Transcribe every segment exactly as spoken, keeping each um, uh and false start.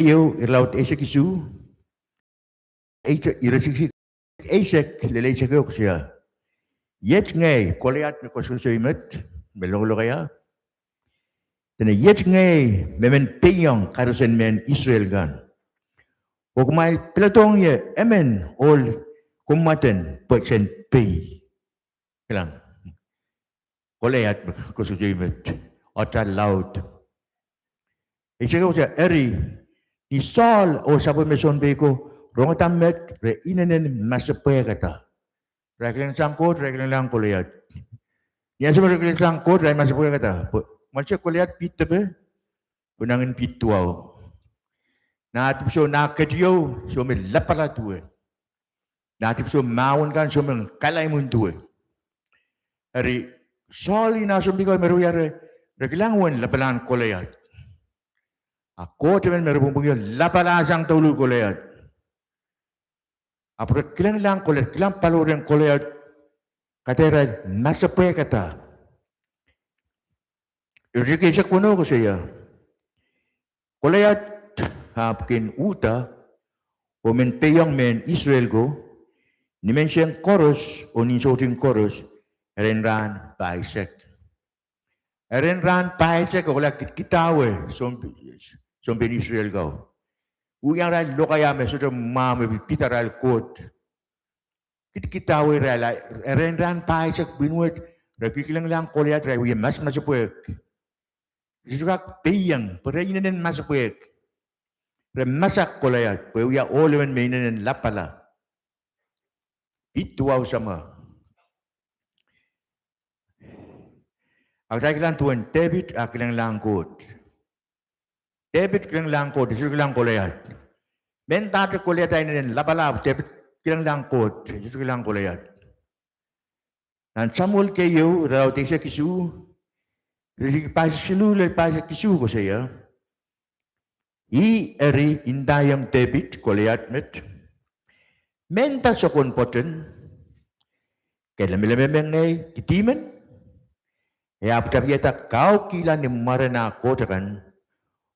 Ehu, irelaud eisek isuh, eisek, iretikitik eisek lel eisek ehu koasoia: Iet ngehi, Koliat me koasoakoasoi met, me lokolok ia, dene iet ngehi me men peiong kahrehsen mehn Israel kan. Oh kumwail peledohng ie emen ohl komwadien pwe sen pei. Kilang. Koliat me koasoakoasoi met, ata laud. Eisek ehu koasoia: Eri, ni Sohl oh sapwellime sounpei ko rongada met, re inenen masepwehkada. Re kilangada Koht, re kilangalahng Koliat. Ni ansou me re kilangalahng Koht, re masepwehkada. Pwe, mwalse Koliat pid depe, pwe nangin pid duwau. Nah dipwisou, nah ketieu, soh me lapala duwe. Nah dipwisou mahwen kan, soh me kalaimwin duwe. Eri, Sohl oh nah sounpei ko me re wia, re, re kilang uwen lapalahn Koliat. A Koht emen me re pwongpwongih lapalahsang douluhl Koliat. Ahpw re kilangalahng Koliat, kilang paliwar en Koliat, kahrehda re masepwehkada. Iretikitik eisek weneu koasoia: Koliat ahpw kin uhda, oh men peiong mehn Israel ko, nimenseng koaros oh nin soutik koaros, erein rahn pahisek. Erein rahn pahisek, e kohla kidkidahwe sounpei, sounpei en Israel ko. Uhdahn irail lokaia me sohte mwahu me pid arail Koht. Kidkidahwe irail, erein rahn pahisek pwihn wet, re kilkilangalahng Koliat, irail wia masepwehk. Re sohte kak peiong, pwe re inenen masepwehk. Re masak Koliat, pwe wia ohl emen me inenen lapala. Pid duwau samwa. A kitail kilang duwen Depit ah kilangalahng Koht. Depit kilangalahng Koht, e sohte kilang Koliat. Mendahte Koliat inenen lapala, ahpw Depit kilangalahng Koht, e sohte kilang Koliat. Nan Samuel keieu, irelaud eisek isuh, iretikitik pahisek siluh lel pahisek isuh koasoia: Ih eri ndaiong Depit Koliat met: Menda sokon pwoaten? Ke lemeleme me ngehi kidi men? E ahpw tapiada kaukihla ni mwaren ah koht akan,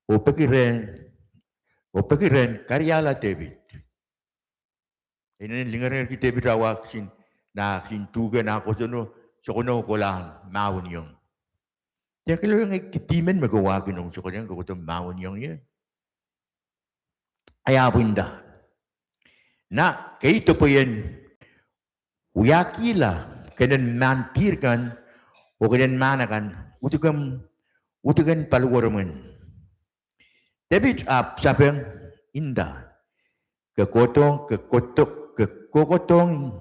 oh peki rehn, oh peki rehn kariahla Depit. E inenen lingeringerki Depit ah wahkisin, nah kisin tuhke nah koasokoasoia, sokono kolahng mahweniong. Dehr kelehpw, ngehi kidi men me ke wahki noumw sokono, ke kohdo mahweniong ie? E ahpw nda: Nah, ke dehr pwe en wiahkihla kenen mahndihr kan oh kenen mahn akan uduken, uduken paliweremwen. Depit ahpw sapeng, nda: Ke kohdohng, ke kohdo-, ke kohkohdohng,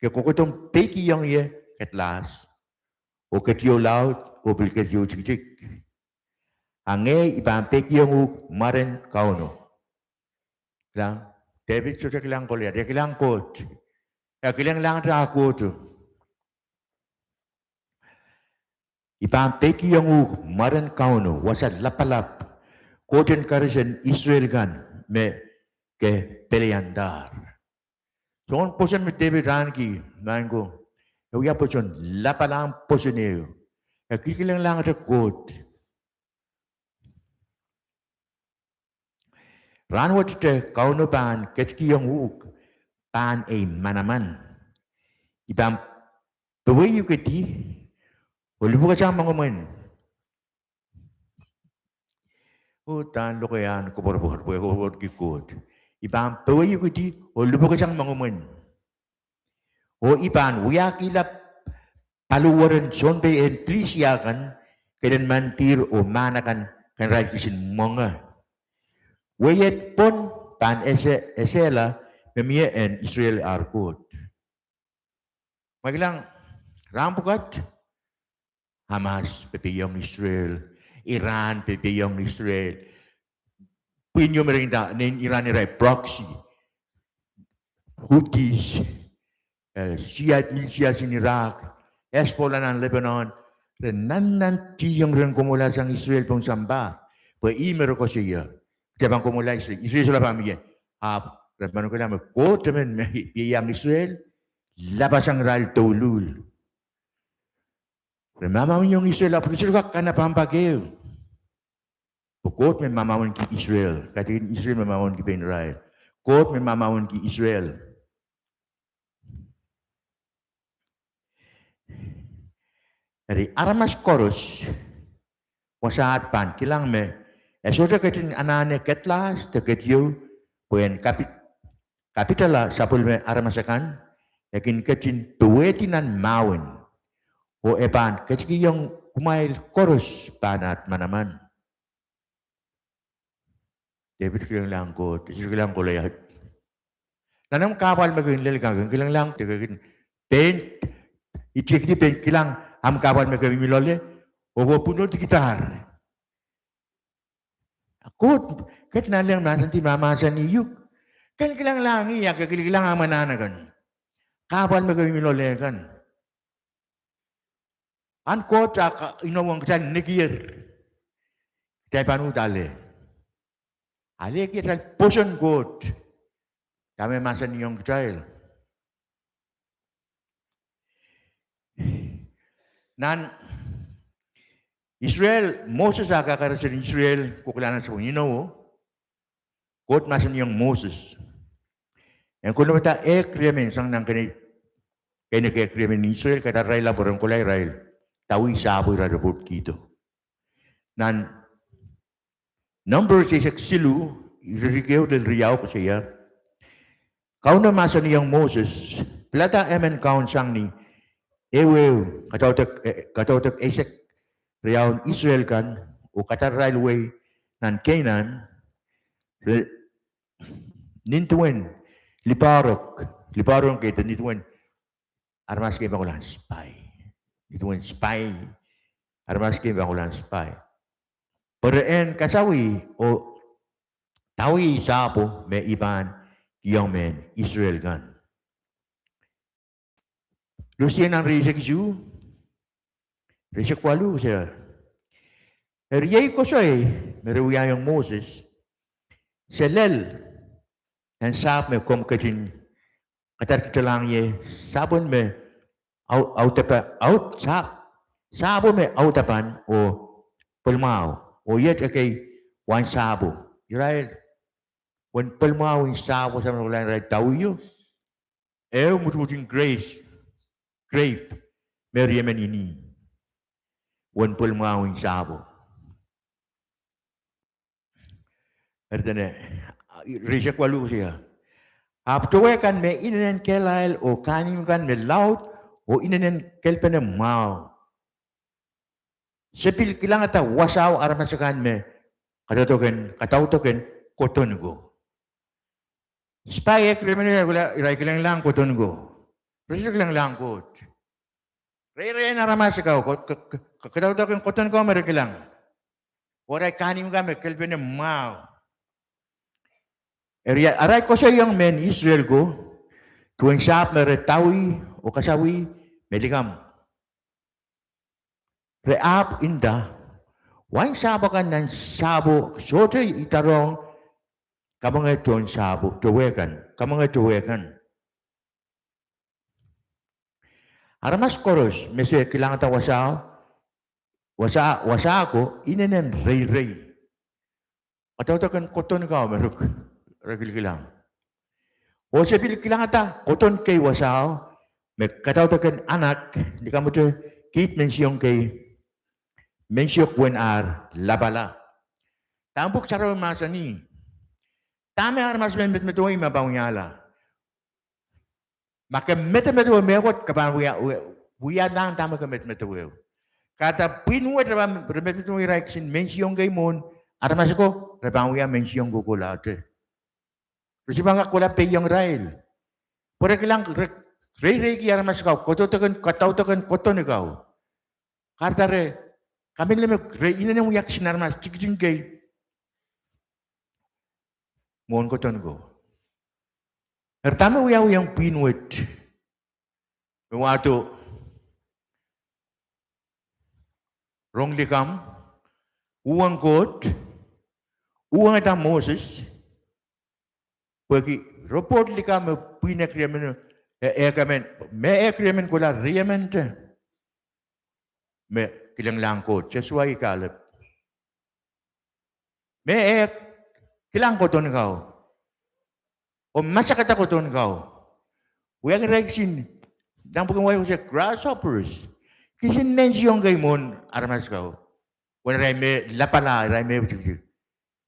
ke kohkohdohng peikiong ie kedlahs, oh ketieu laud, oh pil ketieu tikitik. A ngehi, I pahn peikiong uhk mwaren Kauno. Kilang, Depit sohte kilang Koliat, e kilang Koht. E kilangalahngete ah Kohto. I pahn peikiong uhk mwaren Kauno, wasa lapalap, Koht en kahrehsen Israel kan me ke peliandahr. Soangen pwoson me Depit ahneki, maing ko, e wia pwoson, lapalahn pwoson ehu. E kilkilangalahngete Koht. Rahnwet te Kauno pahn ketikihong uhk pahn ei manaman. I pahn powehukedi oh lipukasang moangomwen. Uhdahn lokaiahn koapworopwor, pwe koapworopworki Koht. I pahn powehukedi oh lipukasang moangomwen. Oh I pahn wiahkihla paliweren sounpei en Pilisia kan kenen mahndihr oh mahn akan, kan irail kisin mwenge. Wehi et pwon pahn ese-, esehla me mie en Israel ar Koht. Ma kilang, rahn pwukat, Hamas peipehiong Israel, Iran peipehiong Israel, pwihn ieu me re nda nein Iran irail proxy, Houthis, eh, Shiite militias en Iraq, Hezbollah nan Lebanon, re nannantihong ren komourlahsang Israel pohn sampah. Pwe ih me re koasoia, kitail pahn komourla Israel, Israel solahr pahn mie. Ahpw re pahn koasoia me Koht emen me peiang Israel, lapasang irail douluhl. Re mahmahweniong Israel, ahpw re sohte kak kanapampak ehu. Pwe Koht me mamaunki Israel, kaidehn Israel me mamaunki pein irail. Koht me mamaunki Israel. Eri aramas koaros, wasaht pahn kilang me e sohte ketin anahne kedlahs de kedieu, pwe en kapi-, kapitala sapwellime aramas akan, e kin ketin powehdi nan mahwen, oh e pahn ketikihong kumwail koaros pahn aht manaman. Depit kilenglahng Koht, e sohte kilang Kolaiad. Nan ahmw kahpwal me ke kin lel kan, ke kin kilenglahng, de ke kin pein, I tiekidi pein kilang ahmw kahpwal me ke mihmi loale, oh ke pwunodkidahr. Koht, Koht nanleng mahsanih, mahsanih uhk, ke kin kilenglahng ih, a ke kin kilang ahmw anahn akan, kahpwal me ke mihmi loale kan. Ahn Koht a ka-, inou ong kitail nekier. Kitail pahn uhd ale. Alehki atail pwoson Koht. Dahme mahsanihong kitail. Nan Israel, Moses a kak aramas en Israel kohkohlahng nan sapwellime inowo. Koht mahsanihong Moses. En konehng wada ehk riemen sang nan kene-, kene ehk riemen Israel, kadararailla pwe ren kohla irail dawi sahpwo irail repwohtkihdo. Nan Numbers eisek siluh, iretikitik ehu lel riau koasoia, Kauno mahsanihong Moses, pilada emen kaun sang ni ehu ehu kadaudok, eh, kadaudok eisek riaun Israel kan, oh kadararail wei nan Kenan, re-, nin duwen liparok, liparok kei de nin duwen aramas kei me pahn kohla spy. Nin duwen spy, aramas kei me pahn kohla spy. Pwe re en kasawih oh dawi sahpwo me I pahn kihong mehn Israel kan. Lusie nan rieisek isuh, rieisek waluh, se, eri iei koasoi me re wiahiong Moses, se lel nan sahpw me komw ketin kadarkitalahng ie, sahpwen me au-, audapa-, aud-, sahpw, sahpwo me audapan oh pwelmwahu, oh iet ekei wain sahpwo. Irail, wen pwelmwahu en sahpwo, sampah kohla irail dawio, ehu mwutumwutin grape, grape, me riemen ini. Wen pwelmwahu en sahpwo. Eri dene, rieisek waluh koasoia, ahpw towe kan me inenen kehlail oh kahnimw kan me laud oh inenen kelpene mwahu. Se pil kilangada wasao aramas akan me kadaudok en, kadaudok en kodon ko. Spy ehk riemen irail kilenglahng kodon ko. Re sohte kilenglahng Koht. Reirein aramas akan, ko-, ko-, ko-, kadaudok en kodon ko me re kilang. Oh arail kahnimw kan me kelpene mwahu. Eri arail koasoiong mehn Israel ko, duwen sahpw me re dawi oh kasawih me likamw. Re ahpw nda, wain sahpwo kan nan sahpwo sohte idarohng kamwenge tohn sahpwo, towe kan, kamwenge towe kan. Aramas koaros me se kilangada wasao, wasa, wasa ko inenen reirei. Kadaudok en kodon ko me re, re kilkilang. Oh se pil kilangada kodon kei wasao, me kadaudok en anak, ni kamwete kiht mensiong kei, mensiong wen ar lapala. Dahme pwuhk sarawi mahsanih, dahme aramas men medemedewe me pahn wiahla. Ma ke medemedewe mehkot ke pahn wia, wia, wiahdahng dahme ke medemedeweo. Kahrehda pwihn wet re pahn, re medemedewe irail kisin mensiong kei mwohn aramas ko, re pahn wia mensiong kohkohlahte. Re sohte pahn kak kohla peiong irail. Pwe re kilang, re, reireiki aramas kau, kadaudok en, kadaudok en kodon kau. Kahrehda re, kamehlele me re inenen wia kisin aramas tikitik kei mwohn kodon ko. Eri dahme wiawihong pwihn wet? Me wahdo rong likamw, uhwong Koht, uhwongada Moses, pwehki report likamw me pwihn ehk riemen, eh, ehk emen, me ehk riemen kohla riemente me kilenglahng Koht, Sosua oh Kalep. Me e kilang kohdo ni kau, oh masakada kohdo ni kau. Wia kin irail kisin, nan pwuken wai koasoia grasshoppers, kisin mensiong kei mwohn aramas kau. Wen irail me lapala, irail me tikitik.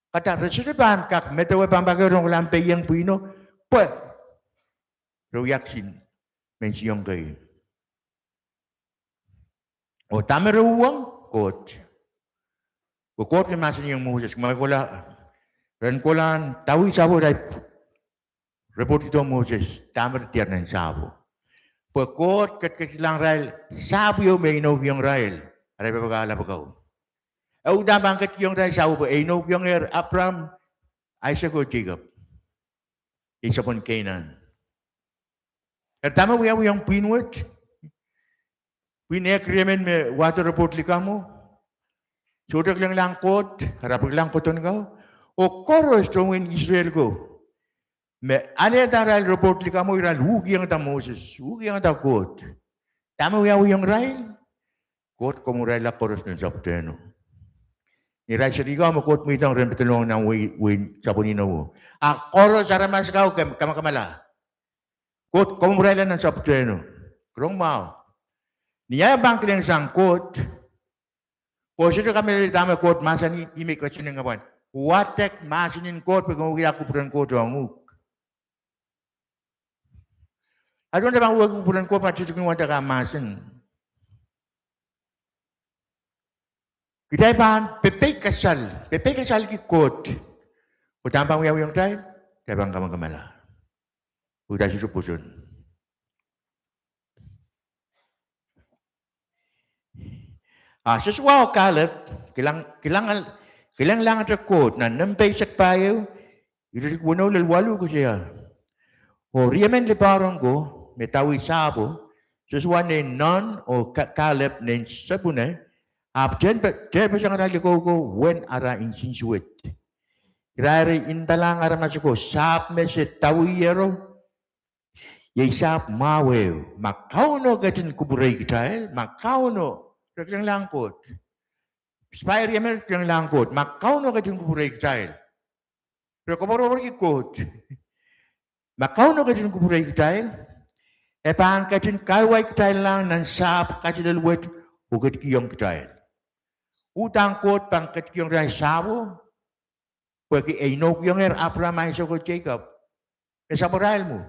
Kahrehda re sohte pahn kak medewe pahn pak ehu rongehlahng peiong pwihno, pwe re wia kisin mensiong kei. Oh dahme re uhwong? Koht. Pwe Koht me mahsanihong Moses, ma kohla, ren kohlahng tawih sahpwo, irail report kihdo Moses dahme re diar nan sahpwo. Pwe Koht ketketlahng irail sahpw ieu me e inoukiong irail, arail papah kahlap kau. E uhdahn pahn ketkihong irail sahpwo pwe e inoukiongehr Apram, Aisek oh Jacob, iei sapwen Kenan. Eri dahme wiawihong pwihn wet? Pwihn ehk riemen me wahdo report likamwo, sohte kilenglahng Koht, arapikilang kohdo ni kau. Oh koaros tohn wehin Israel ko, me alehda arail report likamwo, irail uhkihongada Moses, uhkihongada Koht. Dahme wiawihong irail? Koht komwurailla koaros nan sapwtehno. Ni irail serihko me Koht mweidohng ren pedolong nan wehi, sapwen inowo, a koaros aramas kau kamakamala. Koht komwurailla nan sapwtehno. Rong mwahu. Ni ahi pahn kilengsang Koht, oh sohte kamehlele dahme Koht mahsanih, ih me I koasoia ngapwal: wadek mahsen en Koht pwe ken wekila kupwuren Koht ong uhk. Aduwen de pahn wehwehki kupwuren Koht ma sohte kin wadek ah mahsen. Kitail pahn pepeikasal, pepeikalki Koht. Oh dahme pahn wiawihong kitail? Kitail pahn kamakamala, oh kitail sohte pwoson. A Sosua oh Kalep kilang, kilang, kilangalahngete Koht nan Nempe eisek pahieu, iretikitik weneu lel waluh koasoia: Oh riemen lipahrong ko me tawih sahpwo, Sosua nein Nun oh Kalep nein Sepune, ahpw tehnpeseng ara likou ko uwen ara nsensuwed. Irail re ndalahng aramas ko sahpw me se tawihiero, iei sahpw mwahu ehu. Ma Kauno ketin kupwurei kitail, ma Kauno, re kilenglahng Koht. Spy riemen re kilenglahng Koht, ma Kauno ketin kupwurei kitail. Re koapworopworki Koht. Ma Kauno ketin kupwurei kitail, e pahn ketin kahluwa kitailehlahng nan sahpw kaselel wet oh ketikihong kitail. Uhdahn Koht pahn ketikihong irail sahpwo pwehki e inoukiongehr Apram, Aisek oh Jacob me sapwarail mwo.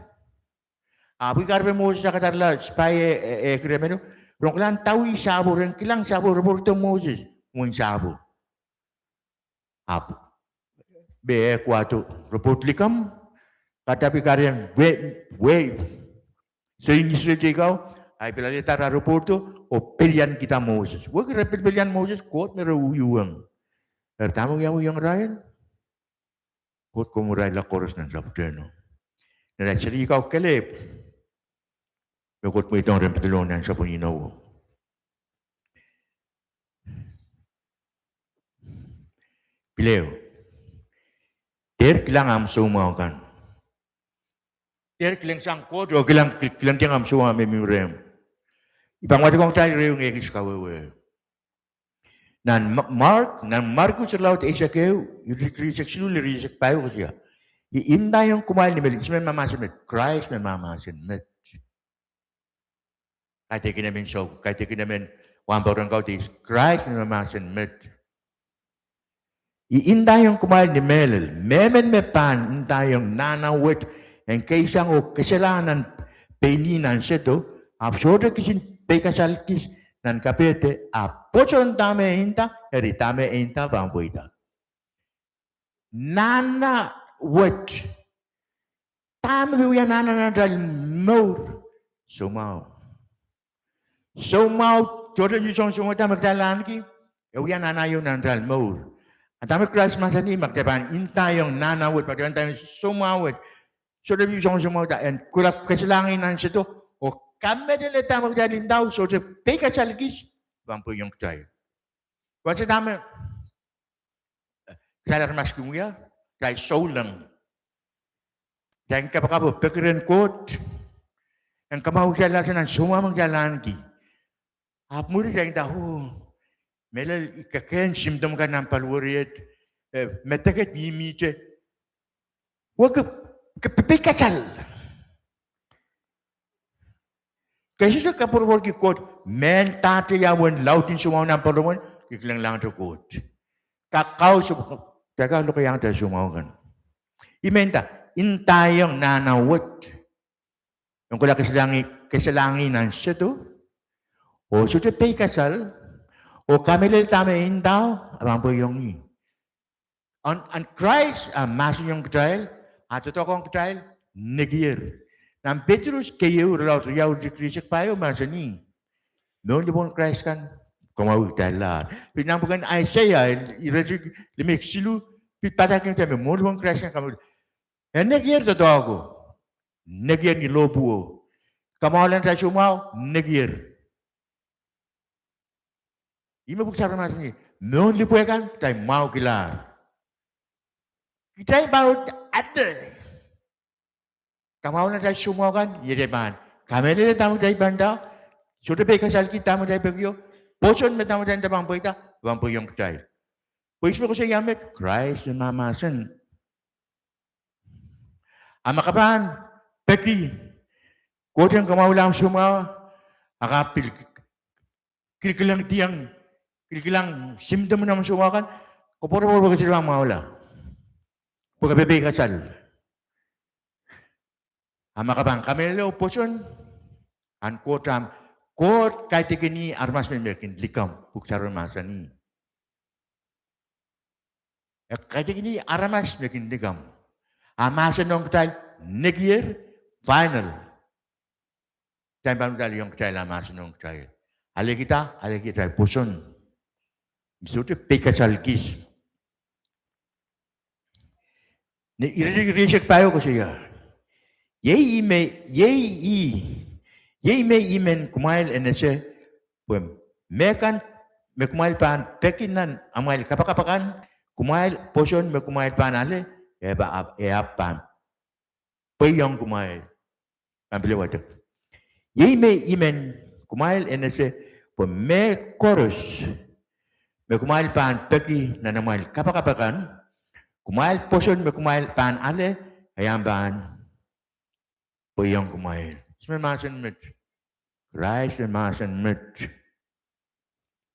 Ahpw ih kahrepen Moses ah kadarala spy ehk riemen, rongkilahng tawih sahpwo, ren kilang sahpwo, report kihdo Moses mwein sahpwo. Ahpw me e wahdo report likamw, kahrehda pil kahrehiong wehi, wehi, soin Israel teikan, ahi pil alehda ara report oh peliankihda Moses. Wehwehki re pil, pelian Moses, Koht me re uhwong. Eri dahme wiawihong irail? Koht komwurailla koaros nan sapwtehno. Ni irail serihko kelehpw me Koht mweidohng ren pedolong nan sapwen inowo. Pil ehu, dehr kilang ahmw soumwahu kan. Dehr kilengsang Koht oh kilang, kilangdiong ahmw soumwahu me mihmi rehmw. I pahn wadekohng kitail riau ngehn kis kawehwe. Nan Ma-, Mark, nan Markus irelaud eisek ehu, iretikitik rieisek siluh lel rieisek pahieu koasoia: I ndaiong kumwail ni mehlel, ihs me mahmahsen met? Krais me mahmahsen met. Kaidehkin emen sou, kaidehkin emen wahnpoaron kaudok, Krais me mahmahsen met. I ndaiong kumwail ni mehlel, mehmen me pahn ndaiong nahna wet en keisang oh kesehla nan pein ih nan sehdo, ahpw sohte kisin peikasal kis nan kapehde, a pwoson dahme e nda, eri dahme e nda pahn pweida. Nahna wet. Dahme pil wia nahna nan atail mour? Soumwahu. Soumwahu, sohte pil song soumwahu dahme kitail ahneki, e wia nahna ieu nan atail mour. A dahme Krais mahsanih? Ma kitail pahn ndaiong nahna wet, ma kitail pahn ndaiong soumwahu wet, sohte pil song soumwahu da en kulap kesehlahng nan sehdo, oh kamehlele dahme kitail ndao sohte peikasal kis, pahn pweiong kitail. Wasa dahme kitail aramas kin wia? Kitail souleng. Kitail kapakap oh peki rehn Koht en kamwahu kitail lahte nan soumwahu me kitail ahneki. Ahpw mwuri kitail nda, oh, mehlel I kekehn symptom kan nan paliweried, eh, me deke mihmihte. Wehwehki, ke peikasal. Ke sohte koapworopworki Koht, mehndahte ia uwen laud en soumwahu nan Parliament, ke kilenglahngete Koht. Kak kausik, kak lokaiahngete soumwahu kan. I men nda, ndaiong nahnawet. Ong kohla kesehlahng, kesehlahng nan sehdo, oh sohte peikasal, oh kamehlele dahme ndao, a pahn pweiong ih. Ahn, ahn Krais a mahsanihong kitail, a doadoahk ong kitail, nekier. Nan Petrus keieu, irelaud riau, iretikitik rieisek pahieu mahsanih, mohnlipwen Krais kan kamwahwih kitail lahr. Pil nan pwuken Aiseia, iretikitik limeislahn siluh, pil padahkihong kitail me mohnlipwen Krais kan kamwahwih. E nekier doadoahko. Nekier ni lohpwuo. Kamwahwihala atail soumwahu, nekier. Ih me Pwuhk Sarawi mahsanih, mohnlipwe kan kitail mwahukilahr. Kitail pahn wet ade. Kamwahwihala atail soumwahu kan, iei kitail pahn kamehlele dahme kitail pahn ndao, sohte peikasalki dahme kitail pekio, pwoson me dahme kitail nda pahn pweida, pahn pweiong kitail. Pwe ihs me koasoia met? Krais me mahmahsen. A ma ke pahn peki Koht en kamwahwihala omw soumwahu, a ke pil kilkilang diang, kilkilang symptom en omw soumwahu kan, koapworopwor pwe ke sohte pahn mwahula, pwe ke pepeikasal. A ma ke pahn kamehlele oh pwoson, ahn Koht, ahn Koht kaidehkin ih aramas me, me kin likamw, Pwuhk Sarawi mahsanih. E kaidehkin ih aramas me kin likamw. A mahsen ong kitail, nekier, final. Kitail pahn uhdahn liong kitail, a mahsen ong kitail, alehkihda, alehki atail pwoson. Sohte peikasal kis. Ni iretikitik rieisek pahieu koasoia, iei ih me, iei ih, iei me I men kumwail en ese, pwe mehkan me kumwail pahn peki nan amwail kapakap akan, kumwail pwoson me kumwail pahn ale, e ahpw, e ahpw pahn pweiong kumwail. Pahn pil wadek. Iei me I men kumwail en ese, pwe mehkoaros me kumwail pahn peki nan amwail kapakap akan, kumwail pwoson me kumwail pahn ale, e ahpw pahn pweiong kumwail. Ihs me mahsen met? Krais me mahsen met.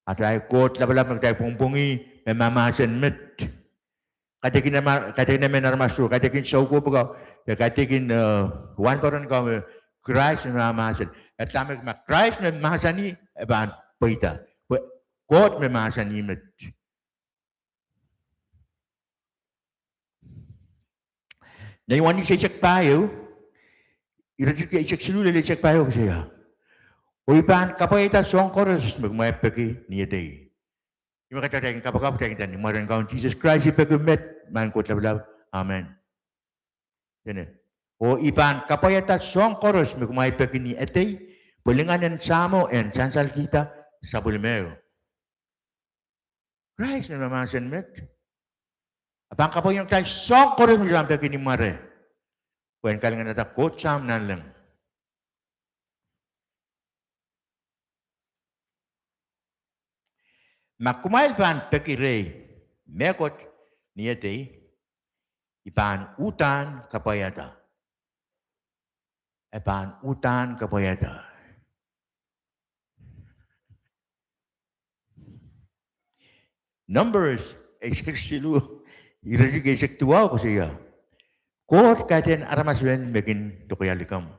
Atail Koht Lapalap me kitail pwongpwongih me mahmahsen met. Kaidehkin, kaidehkin emen aramas, kaidehkin soukohp ko, kaidehkin, eh, wahnpoaron ko, me Krais me mahmahsen. E dahme ma Krais me mahsanih, e pahn pweida. Pwe Koht me mahsanih met. Nan Iohanes eisek pahieu, iretikitik eisek siluh lel eisek pahieu koasoia, oh I pahn kapwaiada soahng koaros me kumwail peki ni edei. Ih me kitail kin kapakap, kitail kin nda ni mwaren Kaun Sises Krais I peki met, maing Koht Lapalap, amen. Oh I pahn kapwaiada soahng koaros me kumwail peki ni edei, pwe lingan en Sahmo en sansalkihda sapwellimeo. Krais me mahmahsen met. E pahn kapwaiong kitail soahng koaros me kitail pahn peki ni mware, pwe en kalinganada Koht Sahm Nanleng. Ma kumwail pahn peki rehi mehkot ni edei, I pahn uhdahn kapwaiada. E pahn uhdahn kapwaiada. Numbers eisek siluh, iretikitik eisek duwau koasoia, Koht kaidehn aramas men me kin lokaia likamw,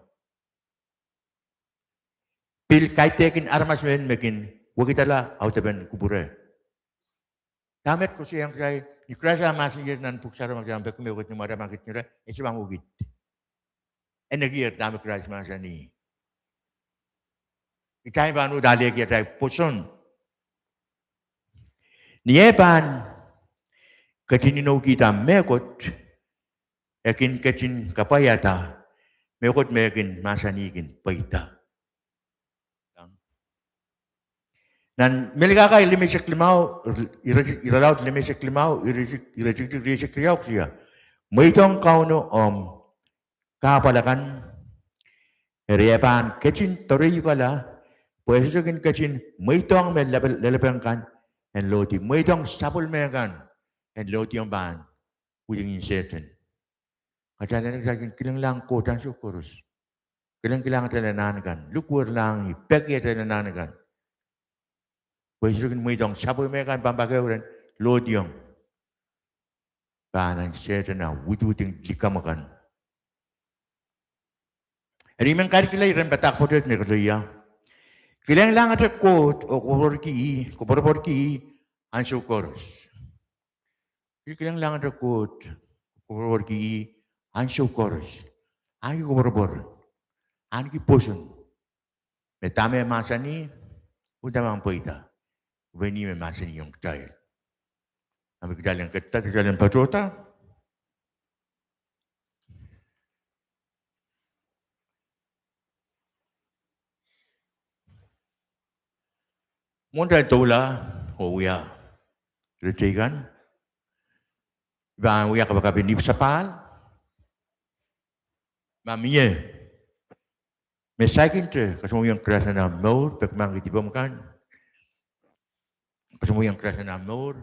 pil kaidehkin aramas men me kin wekidala audepen kupwure. Dahme koasoiong kitail, ni Krais a mahsanihong kitail nan Pwuhk Sarawi, ma kitail peki mehkot ni mware, ma kitail ire, e sohte pahn wekid. E nekier dahme Krais mahsanih. Kitail pahn uhd alehki atail pwoson. Ni e pahn ketin inoukihda mehkot, e kin ketin kapwaiada mehkot me e kin mahsanih kin pweida. Nan Melkahka limeisek limau, irelaud limeisek limau, iretikitik rieisek riau koasoia, mweidohng Kauno omw kahpwal akan, eri e pahn ketin doareikihla, pwe e sohte kin ketin mweidohng me lelepe kan en lohdi, mweidohng sapwellime kan en lohdiong pahn wudingin Sehdan. Atail en kitail kin kilenglahng Koht ansou koaros. Kilenglahng atail anahn kan, likwerlahng ih, peki atail anahn kan. Pwe e sohte kin mweidohng sapwellime kan pahn pak ehu ren lohdiong pahn en Sehdan ah widwiding likamw akan. Eri I men kaidehk iren padahk pwoatet me kohdo ia: Kilenglahng atail Koht oh koapworopworki ih, koapworopworki ih ansou koaros. Kilenglahng atail Koht, koapworopworki ih ansou koaros. Ahneki koapworopwor, ahneki pwoson. Me dahme e mahsanih, udahn pahn pweida. Pwe ih me mahsanihong kitail. A me kitail en ketido, kitail en patohda. Mwohn atail doula oh wia ire teikan, I pahn wia kapakap en ipwsapahl. Ma mie me saikinte kasamwoiong Krais nan omw mour, pekmahkki dipomw kan, kasamwoiong Krais nan omw mour,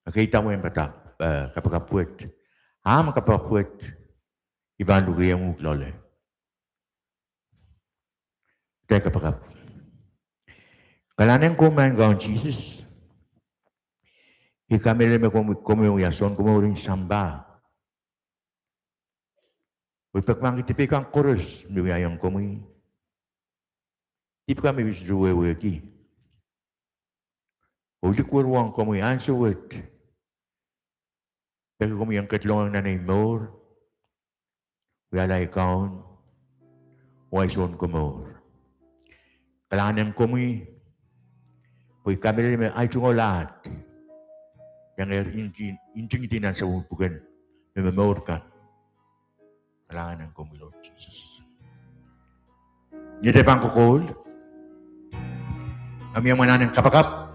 ekei dahme en padahk, eh, kapakap wet. Ahmw kapakap wet, I pahn lukehiong uhk loale. Kitail kapakap. Kalahngan en komwi maing Kaun Sises, I kamehlele me komwi, komwi wia Sounkomour en sampah. Oh I pekmahkki dipei kan koaros me wiahiong komwi. Dipei kan me I pil sohte wehwehki. Oh I likwerwohng komwi ansou wet. Peki komwi en ketilong nan ei mour. Wiahla ei Kaun oh ei Sounkomour. Kalahngan en komwi, pwe I kamehlele me ei tungoal ahd iangehr ntingdi nan sapwellime pwuken me momour kan. Kalahngan en komwi Lord Jesus. Ni atail pahn kokoul, a mie manaman en kapakap.